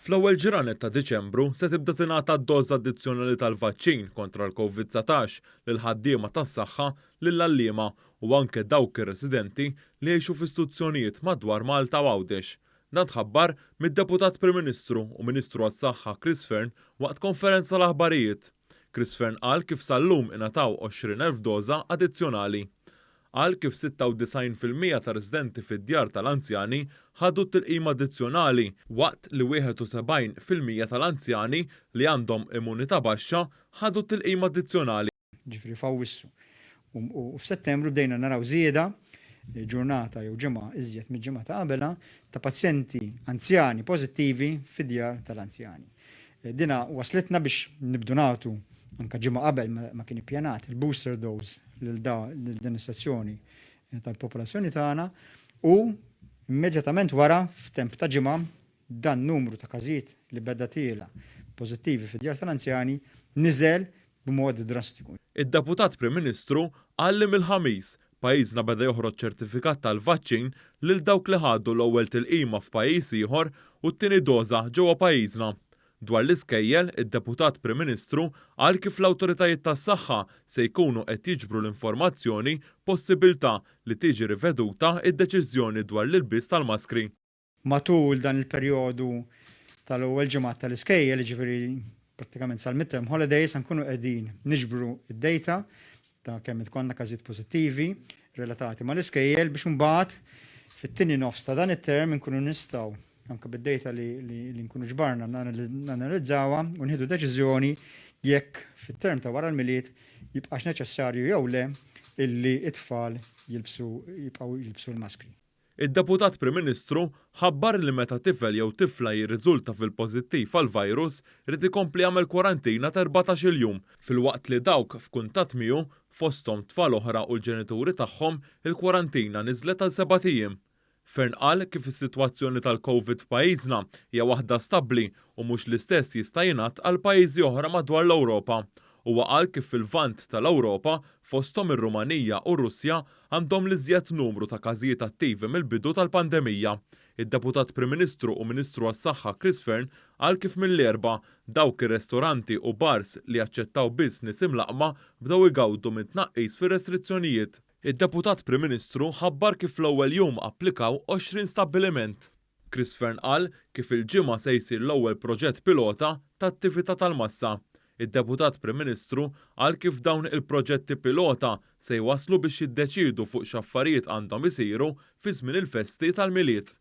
Fl-ewwel ġranet ta' Diċembru se tibda tingħata d-doża addizzjonali tal-vaċċin kontra l-Covid 19 lill-ħaddiema tas-saħħa, lill-għalliema u anke dawk ir-residenti li jgħixu f'istituzzjonijiet madwar Malta u Għawdex. Dan tħabbar mid-Deputat Prim Ministru u Ministru għas-Saħħa Chris Fearne waqt konferenza tal-aħbarijiet. Chris Fearne qal kif sal-lum ingħataw 20,000 doża addizzjonali. Qal kif 96% tar-residenti fid-djar tal-anzjani ħadu t-tilqima addizzjonali waqt li 71% tal-anzjani li għandhom immunità baxxa ħadu t-tilqima addizzjonali. Ġifieri f'Awwissu u f'Settembru bdejna naraw żieda ġurnata jew ġimgħa iżjed mill-ġimgħa ta' qabilha ta' pazjenti anzjani pożittivi fid-djar tal-anzjani. Dina waslitna biex nibdu nagħtu anke ġimgħa qabel ma kien ippjanat il-booster dose lil din is-sezzjoni tal-popolazzjoni tagħna u immedjatament wara f'temp ta' ġimgħa dan numru ta' każijiet li beda tiela pożittivi fid-djar tal-anzjani niżel b'mod drastiku. Id-Deputat Prim Ministru qal li mill-Ħamis, pajjiżna beda joħroġ ċertifikat tal-vaċċin lil dawk li ħadu l-ewwel tilqima f'pajjiż ieħor u t-tieni doża ġewwa pajjiżna. Dwar l-iskejjel, id-Deputat Prim Ministru qal kif l-awtoritajiet tas-saħħa se jkunu qed jiġbru l-informazzjoni possibilità li tiġi riveduta d-deċiżjoni dwar l-ilbies tal-maskri. Matul dan il-perjodu tal-ewwel ġimgħat tal-iskejjel, jiġifieri prattikament sal-midterm holidays, se nkunu qegħdin niġbru d-data ta' kemm ikollna każijiet pożittivi relatati mal-iskejjel biex imbagħad fit-tieni nofs ta' dan it-term inkunu nistgħu anke bid-data li, li, li nkunu ġbarna nanalizzawha u nieħdu deċiżjoni jekk fit-term ta' wara l-Milied jibqax neċessarju jew le illi it-tfal jilbsu jibqgħu jilbsu l-maskri. Id-Deputat Prim Ministru ħabbar li meta tifel jew tifla jirriżulta fil-pożittiv għall-virus irid ikompli jagħmel kwarantina ta' 14-il jum, filwaqt li dawk f'kuntatt miegħu, fosthom tfal oħra u l-ġenituri tagħhom, il-kwarantina niżlet għal sebat ijiem. Fearne qal kif is-sitwazzjoni tal-Covid f'pajjiżna hija waħda stabbli u mhux l-istess jista' jingħad għal pajjiżi oħra madwar l-Ewropa. Huwa qal kif fil-Lvant tal-Ewropa, fosthom ir-Rumanija u r-Russja, għandhom l-iżjed numru ta' każijiet attivi mill-bidu tal-pandemija. Id-Deputat Prim Ministru u Ministru għas-Saħħa Chris Fearne qal kif mill-Erbgħa, dawk ir-restoranti u bars li jaċċettaw biss nies imlaqqma bdew igawdu minn tnaqqis fir-restrizzjonijiet. Id-Deputat Prim Ministru ħabbar kif fl-ewwel jum applikaw 20 stabbiliment. Chris Fearne qal kif il-Ġimgħa se jsir l-ewwel proġett pilota ta' attività tal-massa. Id-Deputat Prim Ministru qal kif dawn il-proġetti pilota se jwasslu biex jiddeċiedu fuq x'affarijiet għandhom isiru fi żmien il-festi tal-Milied.